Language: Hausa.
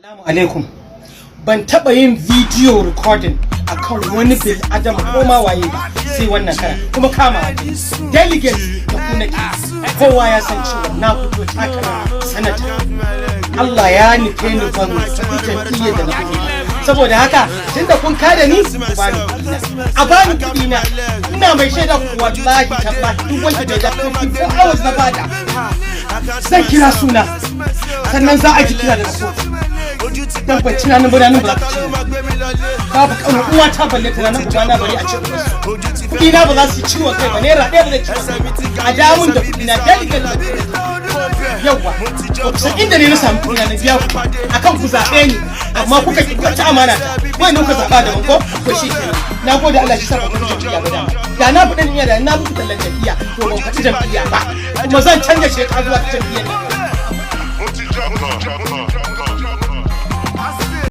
Assalamu alaikum. Ban taɓa yin video recording akan wani bil adam ko ma waye ba sai wannan karan, kuma kama delegates da ku nake. Kowa ya san cewa na fito takarar sanata. Allah ya nufe ni, ban faɗi jam'iyyar da na fito ba. Saboda haka, tunda kun kada ni, ku bani kuɗina, a bani kuɗina. Ina mai shaida ku, wallahi tallahi, duk wanda bai da 24 hours na bada, zan kira suna, sannan za a ji kira daga kotu. Dan ban ci ranar biranin ba za ka ci ni. Babu ƙaunar uwa ta, balle tunanin uba na, bari a ce uwarsu. Kuɗi na ba za su yi ciwon kai ba, naira ɗaya ba zai ciwon kai ba. A damun da kuɗi na, delegate da kuɗi. Yawwa, ba ku san inda ne na samu kuɗi na na biya ku ba akan ku zaɓe ni, amma kuka ki, kuka ci amana ta. Wai kuka zaɓa daban ko? To shi kenan, na gode. Allah shi sa ba ku jam'iyya ba. Dama da na faɗi niyya, da na muku tallan jam'iyya. To ban faɗi jam'iyya ba, kuma zan canja shekara zuwa ta jam'iyyar nan. Mo ti jápa.